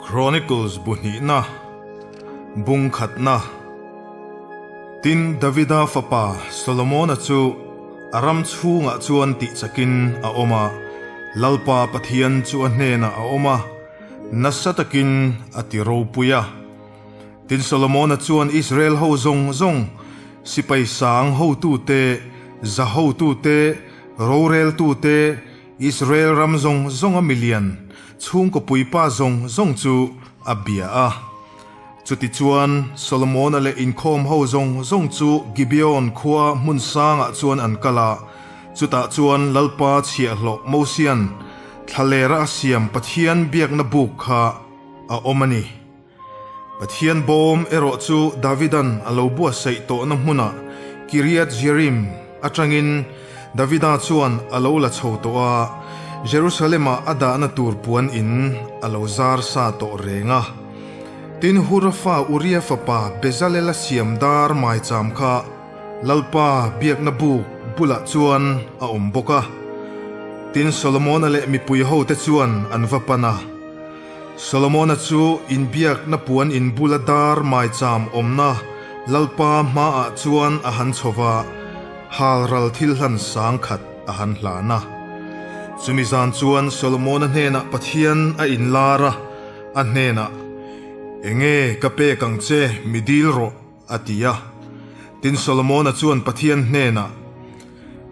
Chronicles bu hnihna, bung khatna. Tin, Davida fapa Solomona chu a ram chhungah chuan tihchakin a awm a, Lalpa Pathian chu a hnenah a awm a, nasa takin a ti ropui a. Tin, Solomona chuan Israel ho zawng zawng, sipai sang hotute, za hotute, roreltute, Israel ram zawng zawnga milian chhungkaw puipa zawng zawng chu a bia a. Chutichuan, Solomona leh inkhawm ho zawng zawng chu Gibeon khua hmun sangah chuan an kal a, chutah chuan Lalpa chhiahhlawh Mosian thlalera a siam Pathian biakna buk kha a awm a ni. Pathian bawm erawh chu Davidan a lo buatsaih tawhna hmunah Kiriath-Jearim atangin Davida chuan a lo la chho tawh a, Jerusalem-ah a dahna tur puan in a lo zar sa tawh reng a. Tin, Hura fa Uria fapa Bezalela siam dar maicham kha Lalpa biakna buk bulah chuan a awm bawk a. Tin, Solomona leh mipui hote chuan an va pan a. Solomona chu inbiakna puan in bula dar maicham awmna Lalpa hmaah chuan a han chho va, halral thil hlan sang khat a han hlan a. Chumi zan chuan Solomona hnenah Pathian a inlar a, a hnenah, Enge ka pek ang che, mi dil rawh, a ti a. Tin, Solomona chuan Pathian hnenah,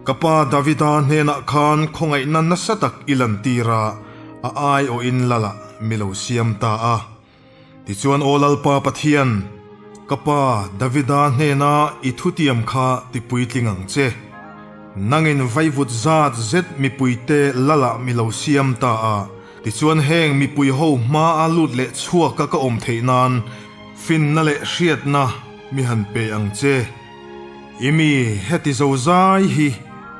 Ka pa Davida hnenah khan khawngaihna nasa tak i lantir a, a aiawhin Lalah mi lo siam ta a. Tichuan, Aw Lalpa Pathian, ka pa Davida hnena i thutiam kha tipuitling ang che. Nangin vaivut zat zet mipuite Lalah mi lo siam ta a, tichuan heng mipui ho hmaa lut leh chhuaka ka awm theih nan Finna leh hriatna mi han pe ang che. I mi heti zo zai hi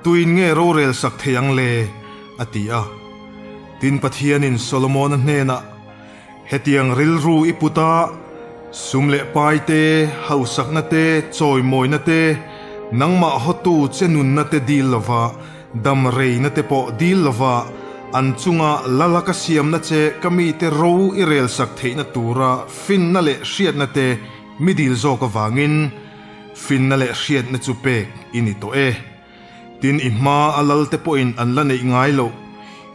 tuin nge rorel sak thei ang le? a ti a. Tin Pathianin Solomona hnenah, Hetiang rilru i put a, sum leh pai te, hausakna te, chawimawina te, nangmah hawtu che nunna te dil lova, Dam reina te pawh dil lova an chunga lala ka siamna che ka mite ro i rel sak theihna tura finna leh hriatna te mi dil zawk avangin finna leh hriatna chu pek i ni tawh e. Tin i hma a lal te pawhin an la neih ngai loh,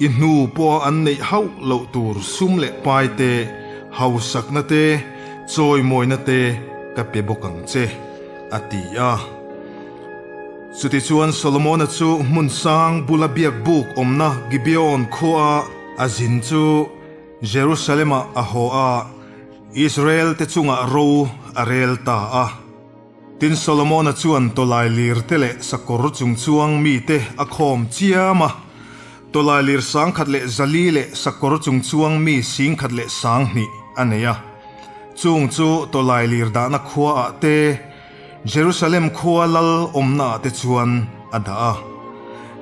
i hnu pawha an neih hauh loh tur sum leh pai te, hausakna te, chawimawina te ka pe bawk ang che, a ti a. Chutichuan Solomona chu hmun sang bula biak buk awmna Gibeon khua a zin chu Jerusalem-ah a haw a, Israel-te chungah ro a rel ta a. Tin, Solomona chuan tawlailir te leh sakawr chungchuang mite a khawm chiam a, tawlailir sangkhat leh zali leh sakawr chungchuang mi singkhat leh sanghnih a nei a. Chung chu tawlailir dahna khuaah te, Jerusalem khua lal awmnaah te chuan a dah a.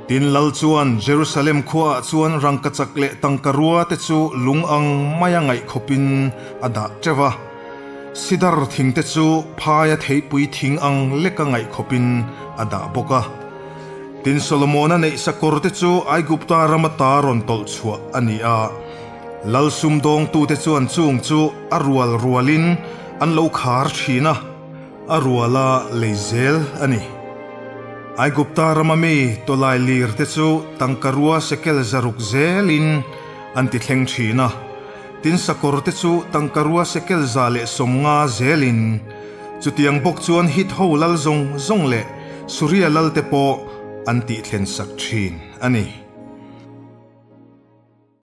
Tin, lal chuan Jerusalem khuaah chuan rangkachak leh tangkarua te chu lung ang maia ngaih khawpin a dah teuh a. Sidar thing te chu phaia theipui thing ang leka ngaih khawpin a dah bawk a. Tin, Solomona neih sakawr te chu Aigupta rama ta rawn tawlh chhuah a ni a. Lal sumdawngtute chuan chung chu a rual rualin an lo khar thin a. A ruala lei zel a ni. Aigupta rama mi tawlai lir te chu tangkarua sekel zaruk zelin an ti thleng thin a, tin sakawr te chu tangkarua sekel 150 zelin. Chutiang bawk chuan Hit ho lal zawng zawng leh Suria lal te pawh an tih thlen sak thin a ni.